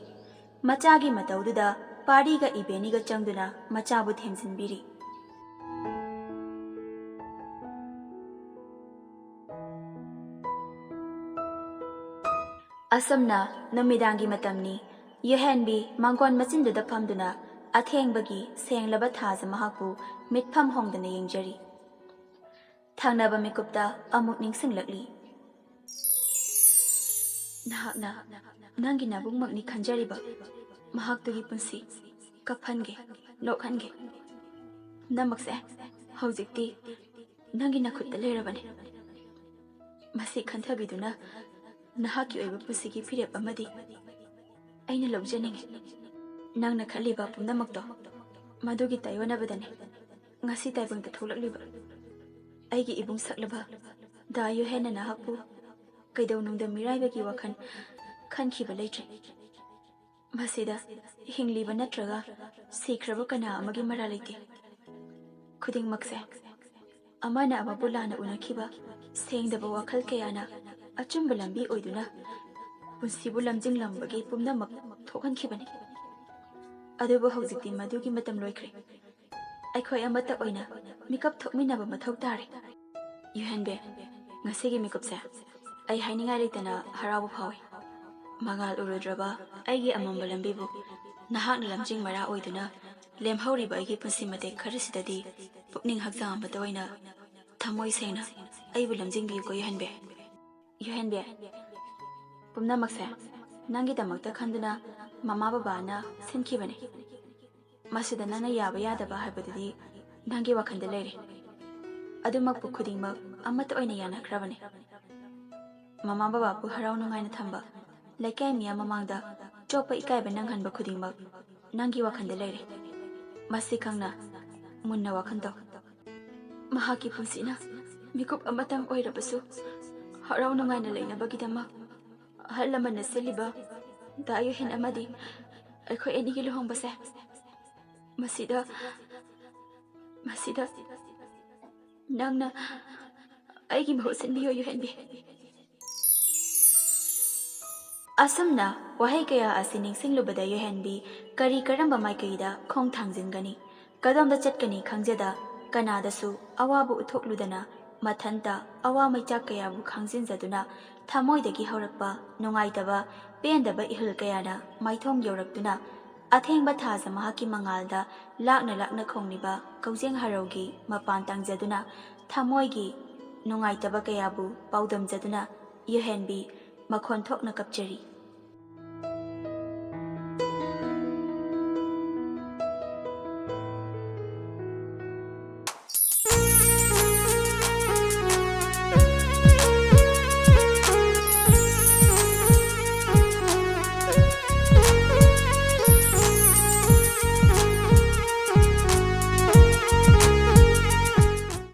ꯃꯆꯥꯒꯤ ꯃꯇꯧꯗꯨꯗ ꯄꯥꯔꯤꯒ ꯏꯕꯦꯅꯤꯒ ꯆꯪꯗꯨꯅ ꯃꯆꯥꯕꯨ ꯊꯦꯝꯖꯤꯟꯕꯤꯔꯤ꯫ ꯑꯁꯨꯝꯅ ꯅꯨꯃꯤꯗꯥꯡꯒꯤ ꯃꯇꯝꯅꯤ꯫ ꯌꯨꯍꯦꯟꯕꯤ ꯃꯥꯡꯒꯣꯟ ꯃꯆꯤꯟꯗꯨꯗ ꯐꯝꯗꯨꯅ ꯑꯊꯦꯡꯕꯒꯤ ꯁꯦꯡꯂꯕ ꯊꯥꯖ ꯃꯍꯥꯛꯄꯨ ꯃꯤꯠꯐꯝ ꯍꯣꯡꯗꯅ ꯌꯦꯡꯖꯔꯤ꯫ ꯊꯪꯅꯕ ꯃꯤꯀꯨꯞꯇ ꯑꯃꯨꯛ ꯅꯤꯡꯁꯤꯡꯂꯛꯂꯤ꯫ ꯅꯍꯥꯛꯅ ꯅꯪꯒꯤ ꯅꯕꯨꯡꯃꯛꯅꯤ ꯈꯟꯖꯔꯤꯕ ꯃꯍꯥꯛꯇꯨꯒꯤ ꯄꯨꯟꯁꯤ ꯀꯞꯍꯟꯒꯦ, ꯅꯣꯛꯍꯟꯒꯦ꯫ ꯅꯃꯛꯁꯦ ꯍꯧꯖꯤꯛꯇꯤ ꯅꯪꯒꯤ ꯅꯈꯨꯠꯇ ꯂꯩꯔꯕꯅꯤ꯫ ꯃꯁꯤ ꯈꯟꯊꯕꯤꯗꯨꯅ ꯅꯍꯥꯛꯀꯤ ꯑꯣꯏꯕ ꯄꯨꯟꯁꯤꯒꯤ ꯐꯤꯔꯦꯞ ꯑꯃꯗꯤ ꯑꯩꯅ ꯂꯧꯖꯅꯤꯡꯏ꯫ ꯅꯪꯅ ꯈꯜꯂꯤꯕ ꯄꯨꯝꯅꯃꯛꯇꯣ ꯃꯗꯨꯒꯤ ꯇꯥꯏꯑꯣꯟꯅꯕꯗꯅꯤ ꯉꯁꯤ ꯇꯥꯏꯕꯪꯗ ꯊꯣꯛꯂꯛꯂꯤꯕ ꯑꯩꯒꯤ ꯏꯕꯨꯡ ꯁꯛꯂꯕ ꯗꯥ ꯌꯨꯍꯦꯟꯅ ꯅꯍꯥꯛꯄꯨ ꯀꯩꯗꯧꯅꯨꯡꯗ ꯃꯤꯔꯥꯏꯕꯒꯤ ꯋꯥꯈꯜ ꯈꯟꯈꯤꯕ ꯂꯩꯇ꯭ꯔꯦ꯫ ꯃꯁꯤꯗ ꯍꯤꯡꯂꯤꯕ ꯅꯠꯇ꯭ꯔꯒ ꯁꯤꯈ꯭ꯔꯕ ꯀꯅꯥ ꯑꯃꯒꯤ ꯃꯔꯥꯜ ꯂꯩꯇꯦ꯫ ꯈꯨꯗꯤꯡꯃꯛꯁꯦ ꯑꯃꯅ ꯑꯃꯕꯨ ꯂꯥꯟꯅ ꯎꯅꯈꯤꯕ ꯁꯦꯡꯗꯕ ꯋꯥꯈꯜ ꯀꯌꯥꯅ ꯑꯆꯨꯝꯕ ꯂꯝꯕꯤ ꯑꯣꯏꯗꯨꯅ ꯄꯨꯟꯁꯤꯕꯨ ꯂꯝꯖꯤꯡꯂꯝꯕꯒꯤ ꯄꯨꯝꯅꯃꯛ ꯊꯣꯛꯍꯟꯈꯤꯕꯅꯤ꯫ ꯑꯗꯨꯕꯨ ꯍꯧꯖꯤꯛꯇꯤ ꯃꯗꯨꯒꯤ ꯃꯇꯝ ꯂꯣꯏꯈ꯭ꯔꯦ꯫ ꯑꯩꯈꯣꯏ ꯑꯃꯠꯇ ꯑꯣꯏꯅ ꯃꯤꯀꯞ ꯊꯣꯛꯃꯤꯟꯅꯕ ꯃꯊꯧ ꯇꯥꯔꯦ꯫ ꯌꯨꯍꯦꯟꯕꯦ, ꯉꯁꯤꯒꯤ ꯃꯤꯀꯨꯞꯁꯦ ꯑꯩ ꯍꯥꯏꯅꯤꯡꯉꯥꯏ ꯂꯩꯇꯅ ꯍꯔꯥꯎꯕ ꯐꯥꯎꯏ꯫ ꯃꯉꯥꯜ ꯎꯔꯨꯗ꯭ꯔꯕ ꯑꯩꯒꯤ ꯑꯃꯝꯕ ꯂꯝꯕꯤꯕꯨ ꯅꯍꯥꯛꯅ ꯂꯝꯖꯤꯡ ꯃꯔꯥ ꯑꯣꯏꯗꯨꯅ ꯂꯦꯝꯍꯧꯔꯤꯕ ꯑꯩꯒꯤ ꯄꯨꯟꯁꯤ ꯃꯇꯦꯛ ꯈꯔꯁꯤꯗꯇꯤ ꯄꯨꯛꯅꯤꯡ ꯍꯛꯆꯥꯡ ꯑꯃꯠꯇ ꯑꯣꯏꯅ ꯊꯃꯣꯏ ꯁꯦꯡꯅ ꯑꯩꯕꯨ ꯂꯝꯖꯤꯡꯕꯤꯌꯨꯀꯣ ꯌꯨꯍꯦꯟꯕꯦ꯫ ꯌꯨꯍꯦꯟꯕꯦ, ꯄꯨꯝꯅꯃꯛꯁꯦ ꯅꯪꯒꯤꯗꯃꯛꯇ ꯈꯟꯗꯨꯅ ꯃꯃꯥ ꯕꯕꯥꯅ ꯁꯤꯟꯈꯤꯕꯅꯤ꯫ ꯃꯁꯤꯗ ꯅꯪꯅ ꯌꯥꯕ ꯌꯥꯗꯕ ꯍꯥꯏꯕꯗꯨꯗꯤ ꯅꯪꯒꯤ ꯋꯥꯈꯜꯗ ꯂꯩꯔꯦ꯫ ꯑꯗꯨꯃꯛꯄꯨ ꯈꯨꯗꯤꯡꯃꯛ ꯑꯃꯠꯇ ꯑꯣꯏꯅ ꯌꯥꯅꯈ꯭ꯔꯕꯅꯤ꯫ ꯃꯃꯥ ꯕꯕꯥꯕꯨ ꯍꯔꯥꯎ ꯅꯨꯡꯉꯥꯏꯅ ꯊꯝꯕ, ꯂꯩꯀꯥꯏ ꯃꯤꯌꯥꯝ ꯃꯃꯥꯡꯗ ꯆꯣꯞꯄ ꯏꯀꯥꯏꯕ ꯅꯪꯍꯟꯕ ꯈꯨꯗꯤꯡꯃꯛ ꯅꯪꯒꯤ ꯋꯥꯈꯜꯗ ꯂꯩꯔꯦ꯫ ꯃꯁꯤ ꯈꯪꯅ ꯃꯨꯟꯅ ꯋꯥꯈꯜ ꯇꯧ꯫ ꯃꯍꯥꯛꯀꯤ ꯄꯨꯟꯁꯤꯅ ꯃꯤꯀꯨꯞ ꯑꯃꯇꯪ ꯑꯣꯏꯔꯕꯁꯨ ꯍꯔꯥꯎ ꯅꯨꯡꯉꯥꯏꯅ ꯂꯩꯅꯕꯒꯤꯗꯃꯛ ꯑꯍꯜ ꯂꯃꯟꯅ ꯁꯤꯜꯂꯤꯕ ꯗꯥ ꯌꯨꯍꯦꯟ ꯑꯃꯗꯤ ꯑꯩꯈꯣꯏ ꯑꯅꯤꯒꯤ ꯂꯨꯍꯣꯡꯕꯁꯦ ꯃꯁꯤꯗ, ꯃꯁꯤꯗ ꯅꯪꯅ ꯑꯩꯒꯤ ꯃꯍꯨꯠ ꯁꯤꯟꯕꯤꯌꯨ ꯌꯨꯍꯦꯟꯕꯤ꯫ ꯑꯁꯨꯝꯅ ꯋꯥꯍꯩ ꯀꯌꯥ ꯑꯁꯤ ꯅꯤꯡꯁꯤꯡꯂꯨꯕꯗ ꯌꯨꯍꯦꯟꯕꯤ ꯀꯔꯤ ꯀꯔꯝꯕ ꯃꯥꯏꯀꯩꯗ ꯈꯣꯡ ꯊꯥꯡꯖꯤꯟꯒꯅꯤ, ꯀꯗꯣꯝꯗ ꯆꯠꯀꯅꯤ ꯈꯪꯖꯗ ꯀꯅꯥꯗꯁꯨ ꯑꯋꯥꯕ ꯎꯠꯊꯣꯛꯂꯨꯗꯅ ꯃꯊꯟꯇ ꯑꯋꯥ ꯃꯩꯆꯥꯛ ꯀꯌꯥꯕꯨ ꯈꯥꯡꯖꯤꯟꯖꯗꯨꯅ ꯊꯃꯣꯏꯗꯒꯤ ꯍꯧꯔꯛꯄ ꯅꯨꯡꯉꯥꯏꯇꯕ ꯄꯦꯟꯗꯕ ꯏꯍꯨꯜ ꯀꯌꯥꯅ ꯃꯥꯏꯊꯣꯡ ꯌꯧꯔꯛꯇꯨꯅ ꯑꯊꯦꯡꯕ ꯊꯥꯖ ꯃꯍꯥꯛꯀꯤ ꯃꯉꯥꯜꯗ ꯂꯥꯛꯅ ꯂꯥꯛꯅ ꯈꯣꯡꯂꯤꯕ ꯀꯧꯖꯦꯡ ꯍꯔꯧꯒꯤ ꯃꯄꯥꯟ ꯇꯥꯡꯖꯗꯨꯅ ꯊꯃꯣꯏꯒꯤ ꯅꯨꯡꯉꯥꯏꯇꯕ ꯀꯌꯥꯕꯨ ꯄꯥꯎꯗꯝꯖꯗꯨꯅ ꯌꯨꯍꯦꯟꯕꯤ ꯃꯈꯣꯟ ꯊꯣꯛꯅ ꯀꯞꯆꯔꯤ꯫